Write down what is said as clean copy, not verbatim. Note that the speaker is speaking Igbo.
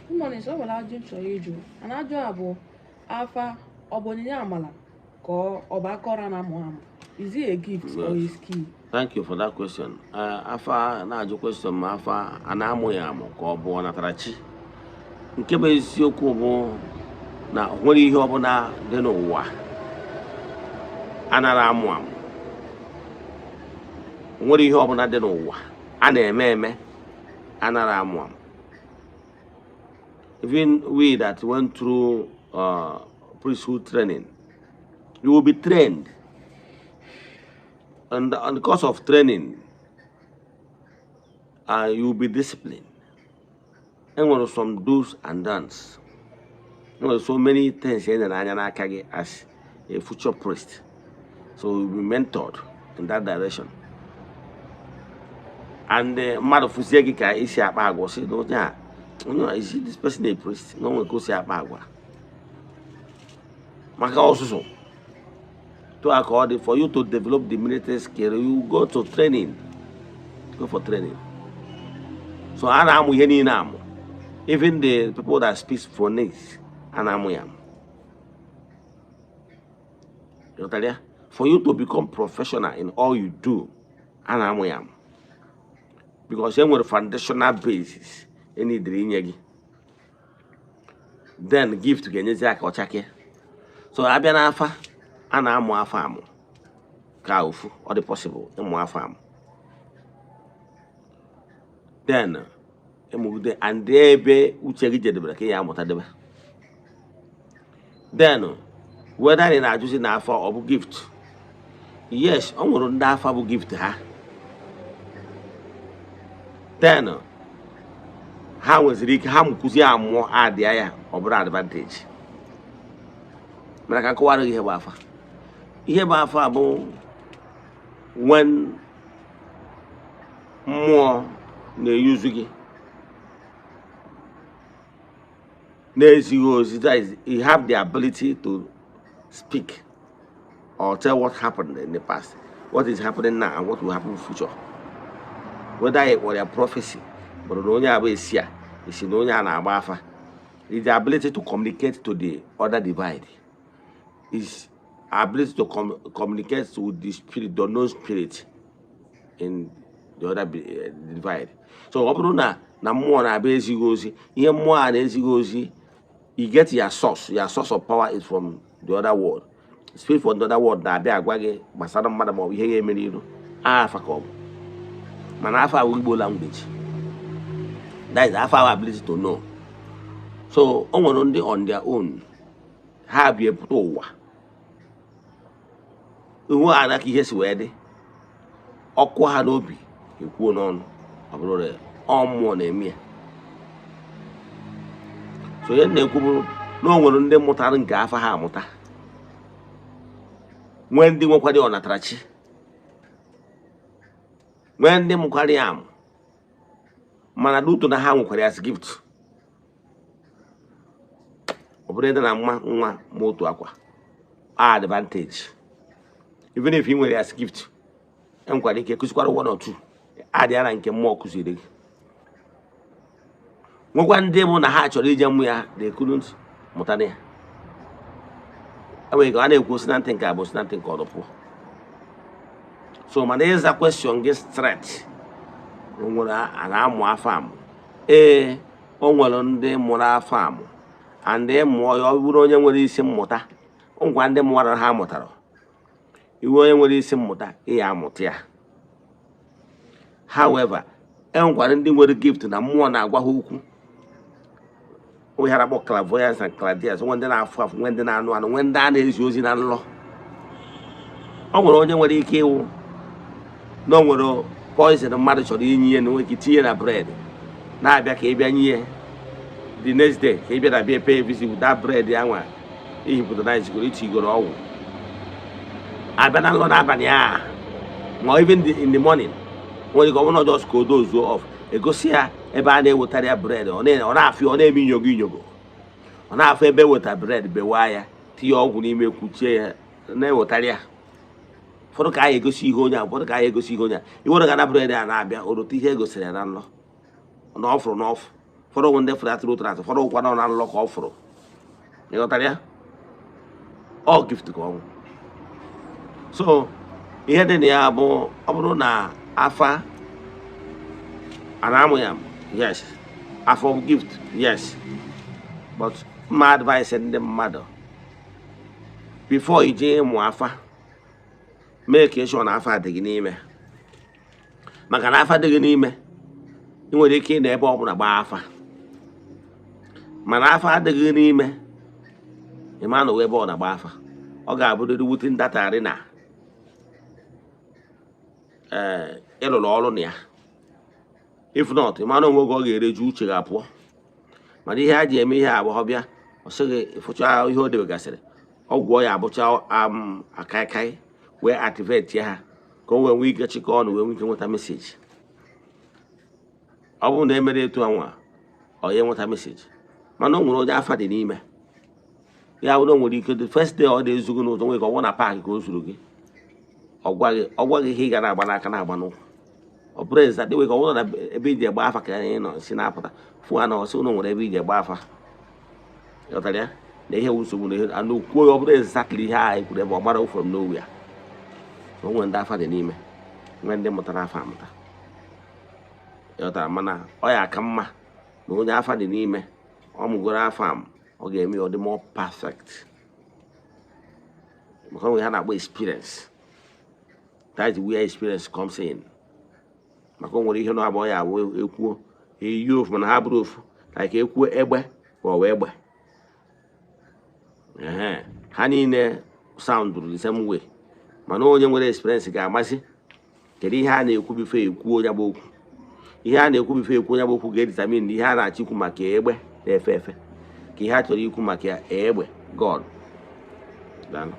Good morning, sir. O nwere ajụ m chọrọ ịjụ. Ana ajụ a bụ afa, ọ bụ onyinye amala ka ọ bụ aka ọrụ a na-amụ amụ? Is it a gift or a skill? Thank you for that question. Afa na-ajụ question ma afa a na-amụ ya amụ ka ọ bụ ọnatarachi. Nke bụ eziokwu bụ na o nwere ihe ọbụla dị n'ụwa anara amụ amụ. O nwere ihe ọbụla dị n'ụwa a na-eme eme anara amụ amụ. Even we that went through priesthood training, you will be trained. And on the course of training, you will be disciplined. Enwere some do's and don'ts. Enwere so many things e nyere anya n'aka gị as a future priest. So you will be mentored in that direction. And mmadụ fụzie gị ka isi akpa agwa, sị na onye a, is this person a priest? Na o nwere ka o si akpa agwa. Maka ọsụsụ. To ka ọ dị, for you to develop the military skill, you go to training. Go for training. So a na-amụ ihe niile amụ. Even the people that speak phonics, a na-amụ ya amụ. Ghọtara ya? For you to become professional in all you do, a na-amụ ya amụ. Because e nwere foundational basis e nidiri inye gị. Then gift ga-enyezi aka ọchake. So abịa n'afa, a na-amụ afa amụ ka ofu ọ dị possible ịmụ afa amụ. Then ịmụgide and ebe uche gị jedebere ka ị ya amụta debe. Then whether ị na-ajụzi na afa ọ bụ gift, yes, ọ nwere ndị afa bụ gift ha. Then ha nweziri ike ha mụkụzie amụọ adịa ya, ọ bụrụ advantage. Mana ka nkọwara gị ihe bụ afa. Ihe bụ afa bụ when mmụọ na-eyuzu gị na-ezighị ozi, that is, you have the ability to speak or tell what happened in the past, what is happening now and what will happen in future, whether it were a prophecy bụrụ na onye abụ esi a esi na onye a na-agba afa, is the ability to communicate to the other divide, is ability to communicate with the spirit, the unknown spirit in the other divide. So ọ bụrụ na mmụọ na-abịa ezighị ozi, ihe mmụọ a na-ezighị ozi, you get your source, your source of power is from the other world. Spirit from the other world na-abịa agwa gị gbasara mmadụ maọbụ ihe ga-eme n'iru. Afa ka ọ bụ, mana afa awụ Igbo language, that is afa our ability to know. So o nwere ndị on their own ha bi epụta ụwa ihu ana ka ihe si wee dị ọkụ ha n'obi, ekwuo n'ọnụ, ọ bụrụ na ọ mmụọ na-eme ya. So ihe m na-ekwu bụ na o nwere ndị mụtara nke afa ha amụta, nwee ndị nwekwara ọnatarachi, nwee ndị mụkwara ya amụ, mana n'uto na ha nwekwara ya as gift. Ọ bụrụ ịdị na nwa nwa ma otu akwa advantage, even if ị nwere ya as gift, enwekwara ike kụzikwara one or two adị ya na nke mmụọ kụziri gị. Nwekwa ndị bụ na ha chọrọ ije mụ ya, they couldn't mụta na ya. Enwere ike a na-ekwu si na ntị nke a bụ si na ntị nke ọdụ pụọ. So mana ịza question gị straight, o nwere a na-amụ afọ amụ? Ee, o nwere ndị mụrụ afọ amụ, and mụọ ya, ọ bụrụ onye nwere isi mmụta ngwa, ndị mụwara ha mụtara iwe, onye nwere isi mmụta ị ya amụta ya. However, e nwekwara ndị nwere gift na mmụọ na-agwa ha okwu, onwe ha na-akpọ clairvoyance and clairaudience, nwe ndị na-afụ afụ, nwe ndị na-anụ anụ, nwe ndị a na-ezi ozi na nlọ. Ọ nwere onye nwere ike ịwụ na o nwere poison mmadụ chọrọ inye ya, na nwere ike tinye na bread na-abịa ka ị bịa nye ya the next day, ka ị bịa na bịa pay visit with that bread ya nwa ihipụta na ijigoro itigoro ọgwụ abịa na nlọ n'abalị a, ma even in the morning, nwere ike ọ bụrụ na just ka o dozuo off, egosi ya ebe a na-ewetara ya bread. Ọ na-afụ, ọ na-eme inyogo inyogo, ọ na-afụ ebe eweta bread, bewaa ya, tinye ọgwụ n'ime, kwuchie ya, na-ewetara ya. Ụfọdụ ka anyị egosi ihe onye a, ụfọdụ ka anyị egosi ihe onye a, iwere ga na bread a na-abịa orote ihe e gosiri ya na nlọ na ọfụrụ n'ọfụ. Ụfọdụ bụ ndị fụrụ ya through trance, ụfọdụ ụkwa nọ na nlọ ka ọ fụrụ. Ịghọtara ya? Ọ gift ka ọ bụ. So ihe dị na ya bụ, ọ bụrụ na afa a na-amụ ya, yes. Afa bụ gift, yes, but mma advice ndị mmadụ, before ije ịmụ afa, mee ka ịchọ na afa dị gị n'ime, maka na afa dị gị n'ime, ị nwere ike ịnọ ebe ọbụla gbaa afa. Mana afa adịghị n'ime, ị ma na ebe ọ na-agba afa, ọ ga-abụrịrị within that arena ee ịlụrụ ọrụ na ya. If not, ị ma na onwe gị, ọ ga-ereju uche gị apụọ. Mana ihe a ji eme ihe abụọ bịa, ọ sịghị ịfụcha ihe o debegasịrị ọgwụ ya abụcha akaikai wee activate ha ka o wee nwee ike chịkọ ọnụ, wee nwee ike nweta message. Ọ bụrụ na e mere etu anwa, ọ ya enweta message. Mana o nwere onye afa dị n'ime ya, bụrụ o nwere ike the first day ọ na-ezu gị n'ụzọ, nwere ka ọ bụrụ na park ka o zuru gị, ọ gwa gị ihe ị ga na-agba n'aka, na-agba n'ụkwụ. Ọ bụrụ eza dị ka ọ bụrụ na ebe iji egba afa ka anyị nọ si na-apụta fụ ha na ọsị ụnụ nwere ebe iji egba afa. Ghọtara ya na ihe wụ nsogbu na ihe anụ kwuo ya, ọ bụrụ exactly ihe ahụ ekwuru ebe ọ mara from nowhere. O nwere ndị afa dị n'ime, nwee ndị mụtara afa amụta. Ghọtara? Mana ọ ya aka mma na onye afa dị n'ime, ọ mụgoro afa am, ọ ga-eme ya ọ dị more perfect, maka onwe ha na-akpọ experience. That is where experience comes in, maka o nwere ihe na abụọ ya abụ ekwuo eyi ofu, mana ha bụrụ ofu, like ekwuo egbe ma ọ bụ egbe. Ehe, ha niile sound the same way, mana onye nwere experience ga-amasị kedu ihe a na-ekwu before ekwuo ya bụ okwu. Ihe a na-ekwu before ekwu ya bụ okwu ga-edetermine ihe a na-achọ ikwu maka egbe na-efe efe, ka ihe a chọrọ ikwu maka ya egbe. God. Daalụ.